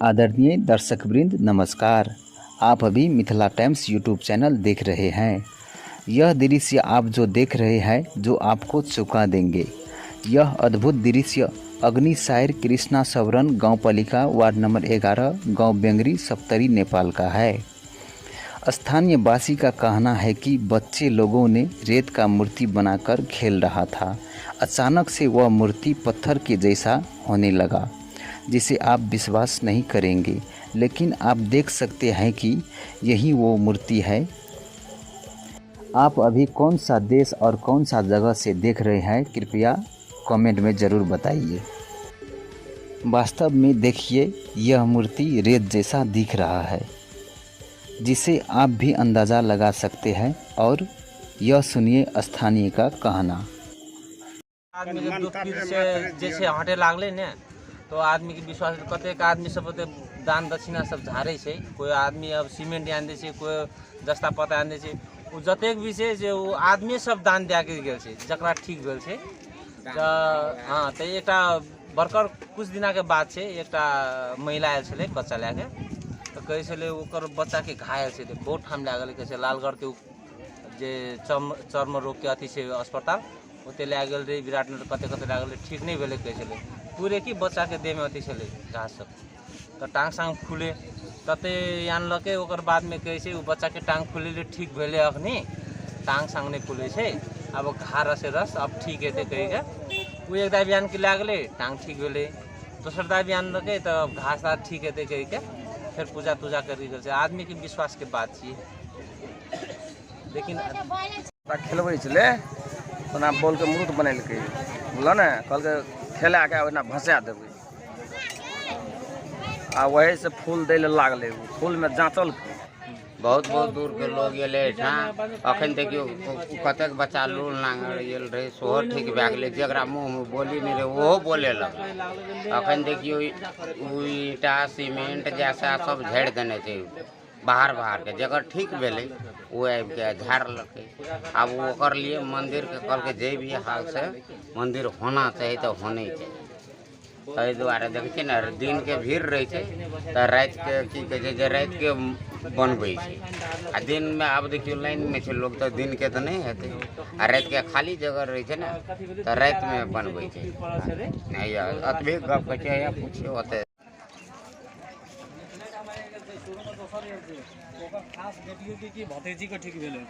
आदरणीय दर्शक वृंद नमस्कार। आप अभी मिथिला टाइम्स यूट्यूब चैनल देख रहे हैं। यह दृश्य आप जो देख रहे हैं जो आपको चौंका देंगे। यह अद्भुत दृश्य अग्निसायर कृष्णा सवरण गांव पालिका वार्ड नंबर 11 गांव बेंगरी सप्तरी नेपाल का है। स्थानीय वासी का कहना है कि बच्चे लोगों ने रेत का मूर्ति बनाकर खेल रहा था। अचानक से वह मूर्ति पत्थर के जैसा होने लगा, जिसे आप विश्वास नहीं करेंगे, लेकिन आप देख सकते हैं कि यही वो मूर्ति है। आप अभी कौन सा देश और कौन सा जगह से देख रहे हैं, कृपया कमेंट में ज़रूर बताइए। वास्तव में देखिए, यह मूर्ति रेत जैसा दिख रहा है, जिसे आप भी अंदाज़ा लगा सकते हैं। और यह सुनिए स्थानीय का कहना। आदमीके दुख पीर से जे छै हटे लागलै ने, तो आदमीके विश्वास कतेक आदमी सब ओते दान दक्षिणा सब झाड़ै छै। कोइ आदमी अब सीमेंट आनि दै छै, कोइ जस्ता पता आनि दै छै। ओ जतेक भी छै जे ओ आदमी सब दान दए के गेल छै, जकरा ठीक भेल छै। तऽ हँ, तऽ एकटा बड़कर कुछ दिनाके बात छै, एकटा महिला आयल छलै बच्चा लए के, तऽ कहै छलै ओकर बच्चाके घायल छलै, बहुत ठाम लए गेलै। कहै छै लालगढ़के जे चर्म चर्म रोगके अथी छै अस्पताल, ओतऽ लए गेल रहै, विराटनगर कते कते लए गेलै, ठीक नहि भेलै। कहै छलै पूरे कि बच्चाके देहमे अथी छलै घास सब, तऽ टाँग साँग फूले तते आनलकै। ओकर बादमे कहै छै ओ बच्चाके टाँग फुलेलै, ठीक भेलै, अखनी टाँग साँग नहि फुलै छै, आब घा रसे रस अब ठीक हेतै कहिके ओ एक दाबी आनिके लए गेलै, टाँग ठीक भेलै। दोसर दाबी आनलकै तऽ घास तास ठीक हेतै कहिके फेर पूजा तूजा करि गेल छै। आदमीके विश्वासके बात छियै, लेकिन खेलबै छलै ओना बॉलके मुरुत बनेलकै, बुझलऽ ने, कहलकै खेलाके ओहिना भसा देबै, आ वही से फूल दै लए लागलै, ओ फूलमे जाँचलकै। बहुत बहुत दूरके लोग एलै एहिठाम। अखन देखियौ कतेक बच्चा लूल नांगर गेल रहै, सेहो ठीक भए गेलै। जकरा मुँहमे बोली नहि रहै, ओहो बोले लगलै। अखन देखियौ ओ ईंटा सीमेंट जैसा सब झाड़ि देने छै बाहर बाहरके। जकर ठीक भेलै ओ आबिके झाड़लकै। आब ओकर लिए मन्दिरके कहलकै जे भी हालसँ मन्दिर होना चाही तऽ होने चाही। ताहि दुआरे देखै छियै ने, दिनके भीड़ रहै छै तऽ रातिके की कहै छै जे रातिके बनबै छै, आ दिनमे आब देखियौ लाइनमे छै लोक, तऽ दिनके तऽ नहि हेतै, आ रातिके खाली जगह रहै छै ने, तऽ रातिमे बनबै छै। एतबे गप कहै छै, पुछियौ ओतऽ। खास बेटियो के की भतीजी के ठीक भेलै।